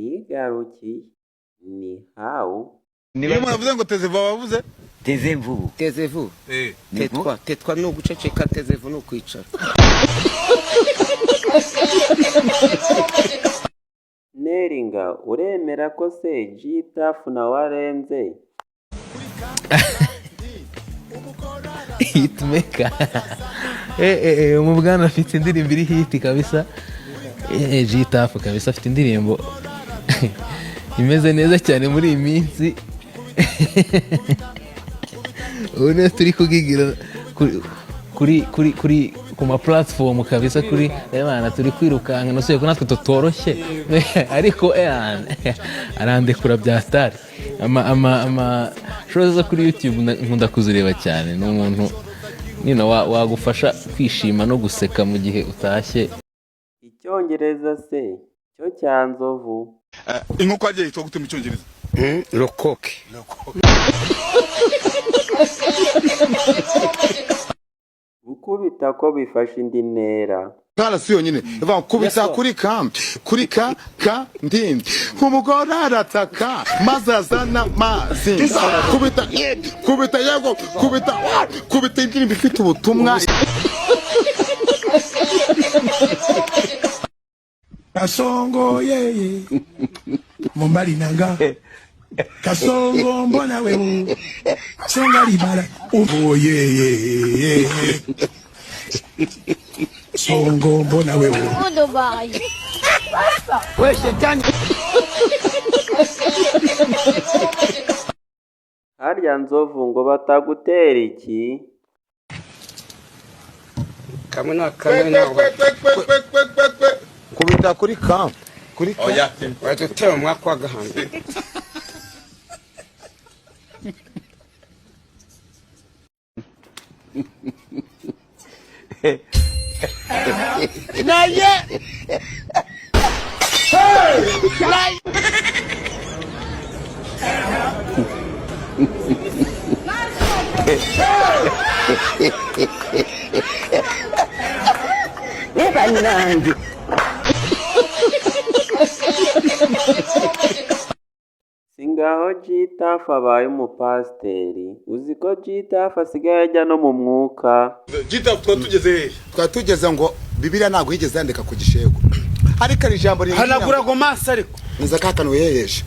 Nigarukiye ni how. Iyo umuntu avuze ngo teze vuba bavuze Teze mvubu. Tezevu. Eh. Tetwa, tetwa ni uguceceka, tezevu ni ukwicara. Neringa uremera ko se G-Taff nawe arenze? Hitmaker. Umubwana afite indirimbo iri hit kabisa. G-Taff kabisa afite indirimbo imeze neza cyane muri iyi minsi. Ubu niyo turi kugigira kuri ku ma platform kabisa, kuri ebana turi kwirukanka, nasuye ko natwe tutoroshye, ariko arandekura bya star. Ama shows zo kuri YouTube nkunda kuzireba cyane. Ni umuntu nino wagufasha kwishima no guseka mu gihe utashye. Icyongereza se cyo cya Nzovu? Inkoko yagiye yitwa gute mu cyongereza? Rokoke. Gukubita ko bifashe indi ntera. Kara si yonyine ivuga ngo kubita kuri ka kuri ka ka ndi umugore arataka maze azana amazi kubita kubita yego kubita kubita indirimbo ifite ubutumwa. Kasongo yeye Mombali nanga Kasongo mbona wewe Songa libala Oh yeye Songo mbona wewe. We shetani. Harya Nzovu ngo batagutera iki? Kamwe na kamwe na Kubita kuri ka kuri ka. Oya. Wadutera umwaka wa gahanga. Si ngaho G-Taff abaye umupasiteri, uzi ko G-Taff asigaye ajya no mu mwuka? G-Taff twari tugeze hehe? Twari tugeze ngo Bibiliya ntabwo yigeze yandika ku gishego, ariko hari ijambo rimbwira Hanagura ago maso ariko. Niza kakanu wihehesha,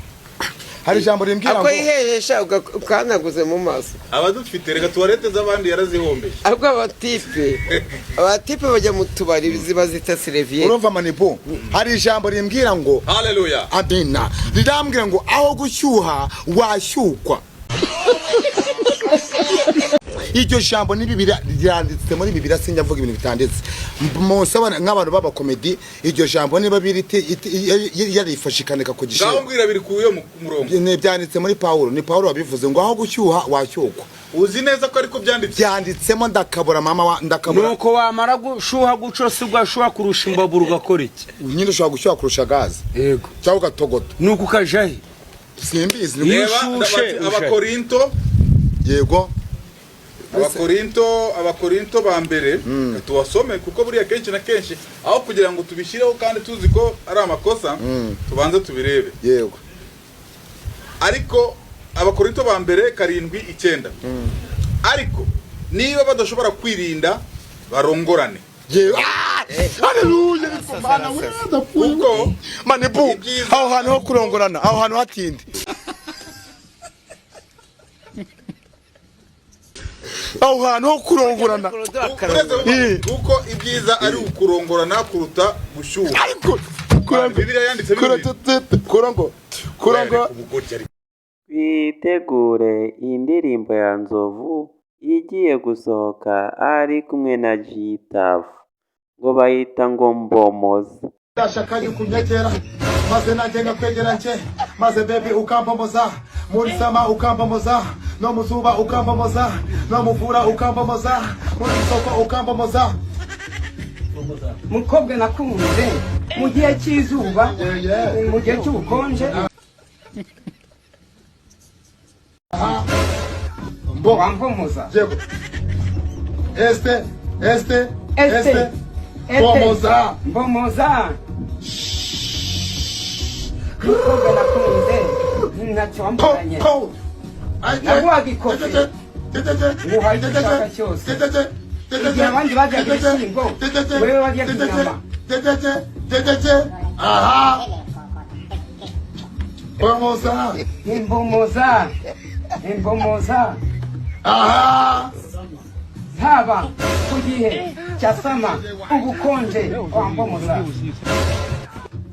hari ijambo rimbwira Ako ngo yihehesha ukanaguze mu maso. Abadufite reka tuwarete z'abandi yarazihombeye. Ahubwo abatipe bajya mu tubari ziba zita serviette. Urumva manibu, hari ijambo rimbwira ngo Haleluya. Amina, rirambwira ngo aho gushyuha washyukwa. Iryo jambo ni Bibiliya ryanditse muri Bibiliya, sinjya mvuga ibintu bitanditse. Musabana nk'abantu b'abakomedi, iryo jambo niba biriti yarifashe ikandika ku Ngaho gishego. mbwira biri ku yo murongo. Ni byanditse muri Pawulo, ni Pawulo wabivuze ngo aho gushyuha washyukwa. Uzi neza ko ariko byanditse? Byanditsemo, ndakabura mama wa ndakabura. Nuko wamara gushuha guco si ugashuha kurusha imbabura ugakora iki? Nyine ushobora gushyuha kurusha gaze. Yego. Cyangwa ugatogota. Nuko ukaja he? Simbizi. Iyo Reba ushushe, ndabati Abakorinto. Yego. Abakorinto ba mbere tubasome, kuko buriya kenshi na kenshi aho kugira ngo tubishyireho kandi tuzi ko ari amakosa, tubanze tubirebe. Yego. Ariko Abakorinto ba mbere 7:9, ariko niba badashobora kwirinda barongorane. Yego. Haleluya. Mana we ndapfuye. Kuko Manibu, ibyiza- aho hantu ho kurongorana, aho hantu hatinde. Aho hantu ho kurongorana. Uretse kuko ibyiza ari ukurongorana kuruta gushyuha. Ariko Bibiliya yanditse bino bintu. kurongo kurongo. Twitegure indirimbo ya Nzovu igiye gusohoka ari kumwe na G-Taff, ngo bayita ngo Mbomoza. Ndashaka yukunyegera maze nanjye ngakwegera nke maze baby ukampomoza muri sama ukampomoza no mu zuba ukampomoza no mu mvura ukampomoza muri isoko ukampomoza. Mukobwa nakunze mu gihe cy'izuba, mu gihe cy'ubukonje. Mbo. Wampomoza. Yego. Este este Este. este mbomoza. Mbomoza. Umukobwa nakunze ntacyo Po wamburanye. po. Naguhaga ikofi, nguha icyo ushaka cyose. Igihe abandi baryaga ibishyimbo, wewe waryaga inyama. Aha. Bomoza. Imbomoza, imbomoza. Aha. Haba ku gihe cya summer, ubukonje, wambomoza.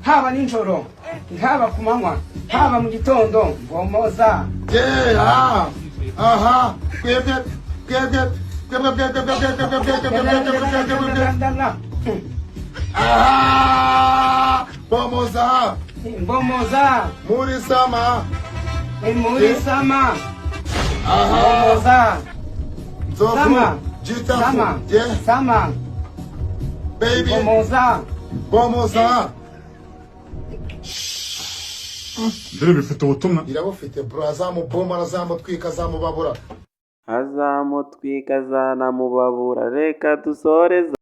Haba nijoro, haba ku manywa, haba mu gitondo, mbomoza. Yeah. Aha. Twebwe twebwe twebwe twebwe twebwe twebwe twebwe twebwe twebwe. Aha. Bomoza. Mbomoza. Muri summer. Muri summer. Aha. Mbomoza. Nzovu. Summer. G-Taff. Summer. Yeah. Summer. Baby. Mbomoza. Bomoza. Dore bifite ubutumwa. Irabufite bro, azamuboma, azamutwika, azamubabura. Azamutwika, azanamubabura. Reka dusoreze.